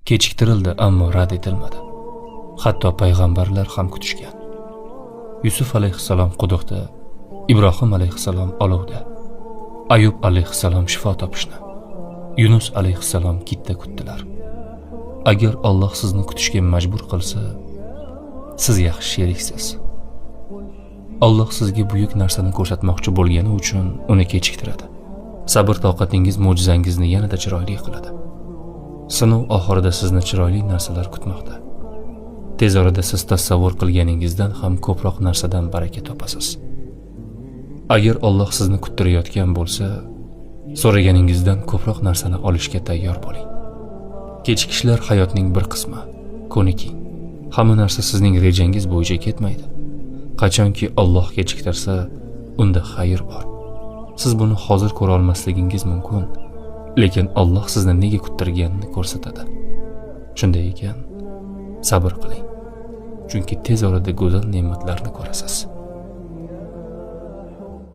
Kechiktirildi, ammo rad etilmadi. Hatto payg'ambarlar ham kutishgan. Yusuf alayhissalom quduqda, Ibrohim alayhissalom olovda, Ayub alayhissalom shifo topishni, Yunus alayhissalom kitda kutdilar. Agar Alloh sizni kutishga majbur qilsa, siz yaxshi sheriksiz. Alloh sizga buyuk narsani ko'rsatmoqchi bo'lgani uchun uni kechiktiradi. Sabr toqatingiz mo'jizangizni yanada chiroyli qiladi. Sinov oxirida sizni chiroyli narsalar kutmoqda. Tez orada siz tasavvur qilganingizdan ham ko'proq narsadan baraka topasiz. Agar Alloh sizni kuttirayotgan bo'lsa, so'raganingizdan ko'proq narsani olishga tayyor bo'ling. Kechikishlar hayotning bir qismi. Ko'niking. Hamma narsa sizning rejangiz bo'yicha ketmaydi. Qachonki Alloh kechiktirsa, unda xayr bor. Siz buni hozir ko'ra olmasligingiz mumkin, lekin Alloh sizni nega kuttirganini ko'rsatadi. Shunday ekan, sabr qiling. Chunki tez orada go'zal ne'matlarni ko'rasiz.